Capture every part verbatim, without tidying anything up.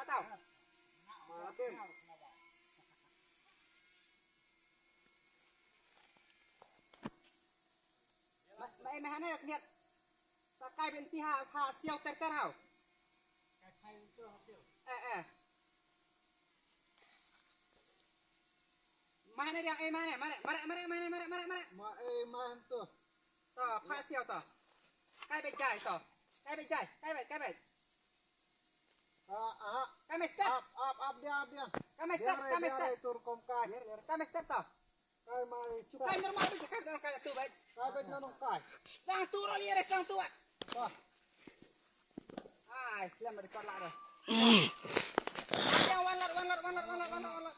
Tau. Martin. Ma, ma, ma, hane, niat. Sa kai bynta ha, ha siaw ter ter hau. Eh, eh. Mane dia, eh, mane, mane, mane, mane. Ma, eh, man tu. To, pha siaw to. Kai bet jai to. Kai bet jai, kai bet, kai bet. Ah, ah. Kai mester. Ap, ap, ap dia, ap dia. Kai mester, dia, kai dia, mester. Tur kom kai. Kai mester to. Kai mai. Kai normal bet, kai normal kai tu bet. Kai bet normal kai. Dang tu ro liare sang tu. Ah. Ai, slam ada kor lah dah. Yang one lot, one lot, one lot, one lot, one lot, one lot.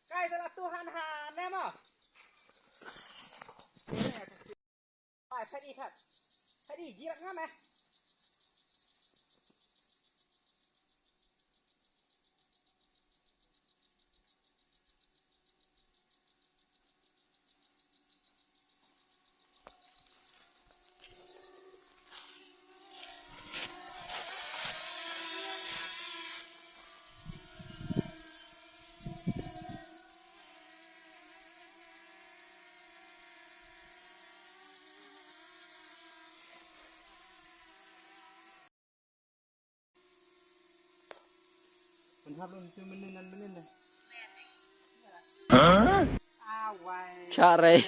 Kai bela Tuhan ha, nemo. Ai, phet i phet. Phet i, jirak ngam eh. Pynhap lum tu mynnin nan mynnin na. Awai. Chare.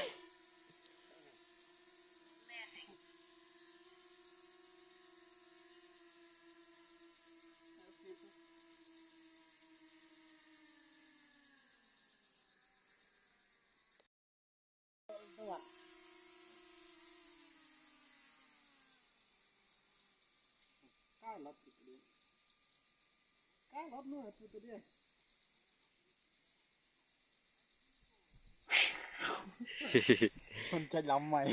Kon chai lam mai.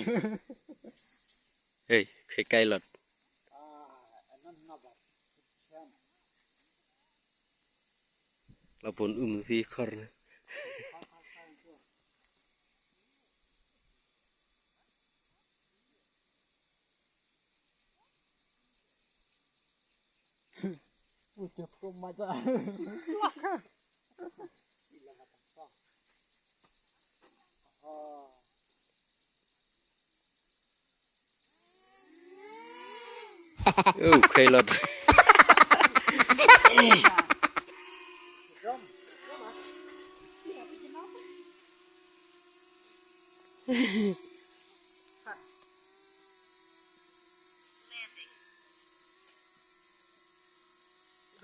Hey, kai kai lot. La pun um phi khor. Ucap ko maca. Oh, kai lot.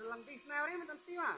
Dalam ding scenario mentan tiwa.